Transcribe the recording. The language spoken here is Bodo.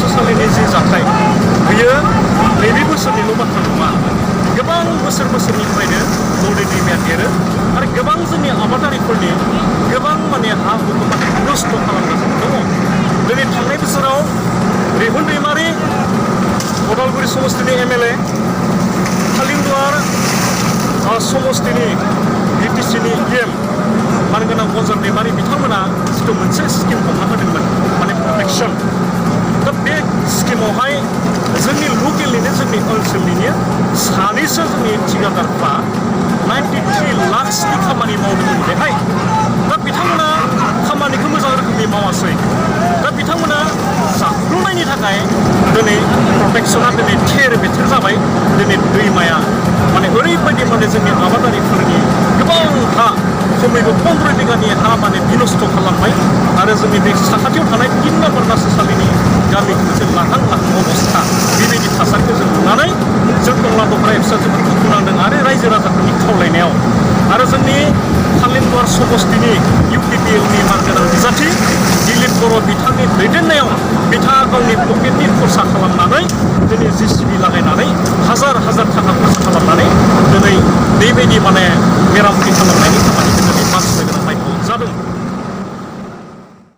सोसालिनि जि जाथाय बेयो नैबे बोसोरनिल' बाथ्रा नङा गोबां बोसोरनिफ्रायनो नौदै दैमाया देरो आरो गोबां जोंनि आबादारिफोरनि गोबां माने हा हुखौ माने नस्थ' खालामगासिनो दङ दिनै थांनाय बोसोराव रिहुन दैमारि उदालगुरि समस्तिनि MLA खालिंदुवार समस्तिनि BTCनि EM मानगोनां गंजार दैमारि बिथांमोना जिथु मोनसे स्किम हमना होदोंमोन माने प्रटेक्सन दा बे स्किमावहाय जोंनि लकेलनिनो जोंनि ओनसोलनिनो सानैसो जोंनि थिकादारफ्रा 93 लाखसनि खामानि मावदोंमोन बेहाय दा बिथांमोना खामानिखौ मोजां रोखोमनि मावासै दा बिथांमोना जाख्ल'नायनि थाखाय दिनै प्रटेक्सना दिनै थेर बेथेर जाबाय दिनै दैमाया माने ओरैबायदि माने जोंनि आबादारिफोरनि गोबां हा खमैबो 15 बिगानि हा माने बिनस्थ' खालामबाय आरो जोंनि बे साखाथियाव थानाय 3 नम्बर नासोसालिनि गामिखौ मोनसे लाहां अबस्था बेबायदि थासारिखौ जों नुनानै जों टंला दखरा एफसा जोबोद दुखु नांदों आरो रायजो राजाफोरनि खावलायनायाव आरो जोंनि खालिंदुवार समस्तिनि UPPLनि मानगोनां बिजाथि दिलीप बर' बिथांनि दैदेननायाव बिथाङा गावनि पकेटनि खरसा खालामनानै दिनै JCB लागायनानै हाजार थाखा खरसा खालामनानै दिनै बेबायदि माने मेरामति खालामनायनि खामानिखौ दिनै मानसिनो